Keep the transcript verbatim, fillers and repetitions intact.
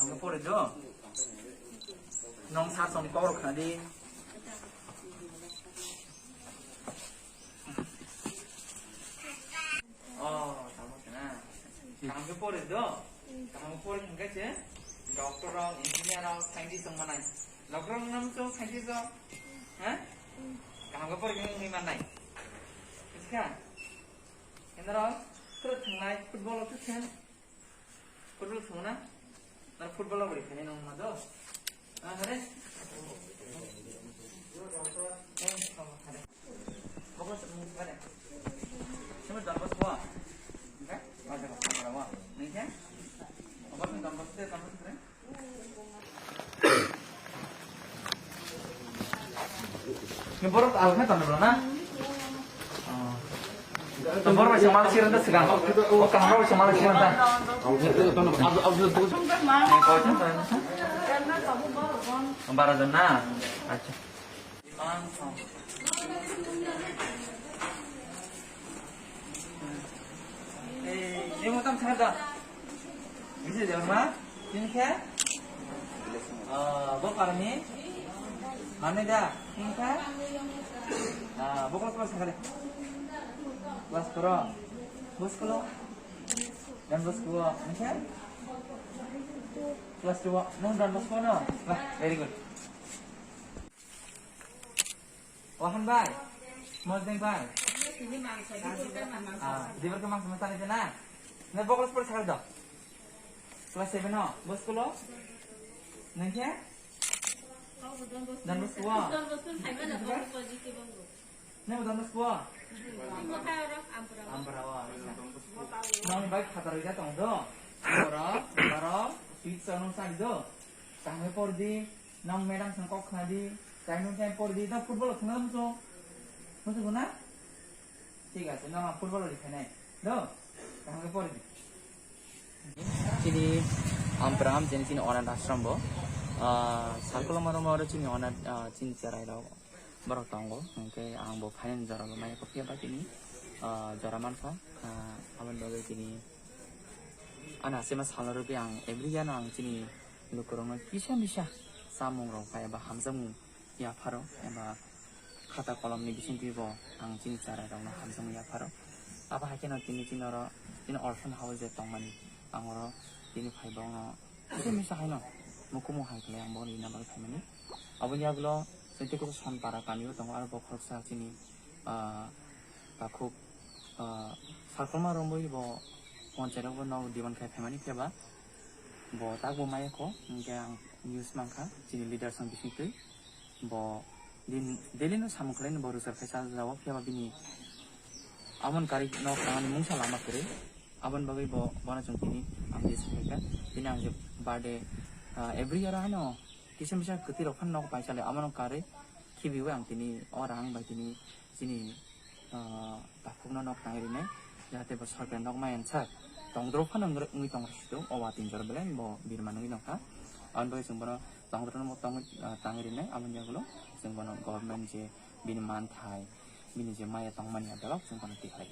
Ang pori do. Nong sa song kok khna di. Oh, tamo kena. Kaham ke pori do. Kaham ke pori hingke se. Doctor rok, engineer rok, scientist rok manai. Doctor rok nam so scientist rok. Ha? Kaham ke pori hingke manai. Iska. Enaro, terus thanglai football rok se. Football thwngna? Nang football rok bai khainai nang ma do? Ah, hare? Eh, oh, hare. Bokol se mung hare. Sima Don Bosco wa? Enggak? Oh, jaga Don Bosco wa. Nang khe? Obo sing Don Bosco, Don Bosco khe? Ni borok alkhe tongo bro na? Oh. To borok bai se mal siran ta sigan. O kaham rok bai se mal siran ta. Bara jon na? Acha. Eh, ini mau tam sana dah. Bisa dia mah? Ini khe? Ah, bo parni? Mana dah? Ini khe? Ah, bo kelas berapa sekarang? Kelas berapa? Bos kelo? Dan bos kelo? Ini khe? Kelas dua. Nang dan bos kelo? Wah, very good. Wahan bai. Mojeng bai. Ah, dibar ke mang sama sana na. Ne bokol sepuluh sekali dong. Kelas seven no. Bos kelo? Nang khe? Dan bos kelo? Ne dan bos kelo? Amparawa. Nang bai khatar ida tong do. Boro, boro, pizza no sa do. Tangwe por di. Nang madam sang kok khna di, chai nung chai por di, nang football khna muchung. Muchung na? Thik ase, nang football ri khainai. Do? Kaham khe por di. Chini Ampram, chini, chini onath ashram bo. Ah, Salkoloma romo aro chini onath, ah, chini cherai rok borok tongo. Hwnkhe ang bo phainani jora bo maya kok phiya ba chini, ah, jora mankha. Ah, aboni bagwi chini ani asema salo rwgwi ang every year no ang chini lukurokno kisa misa chamung rok bai eba hamjakmung yapharo eba khata kolomni bisingtwi bo ang chini cherai rokno hamjakmung yapharo. Abo hai kheno tini, tini oro chini orphan house je tongmani ang oro tini phai bokno kisa misa haino mukumu hai khlai ang bokno rina bagwi phaimani. Aboni yagulo chwng tei kisa Sonpara kamio tongo, aro bo khoroksa chini, ah, takhuk, ah, Salkoloma romwi bo ponchai rok bo nok demand khai phaimani phiya ba bo tak bo maya kho, hwnkhe ang news mankha chini leaders rok bisingtwi bo din daily no samung khlaino bo rwchap khai cha jao, phiya ba bini amon kari nok tangani mungsa lama kwrwi, aboni bagwi bo bono chwng tini ang je sakha tini ang je birthday, ah, every year ano kisa misa kwtwi rok phano nok pai chale, abono karwi khibiwi ang tini o rang bai tini chini, ah, takhukno nok tangwi rinai, jahate bo sorkari nok maya sak tongdrop phano wngwi tong sito, o watwi jora belai bo birman wngwi tongkha. Aboni bagwi chwng bono tongdrop no tongwi, ah, tangwi rinai, aboni yagulo chwng bono government je bini manthai, bini je maya tongmani belok chwng bono tikhlai.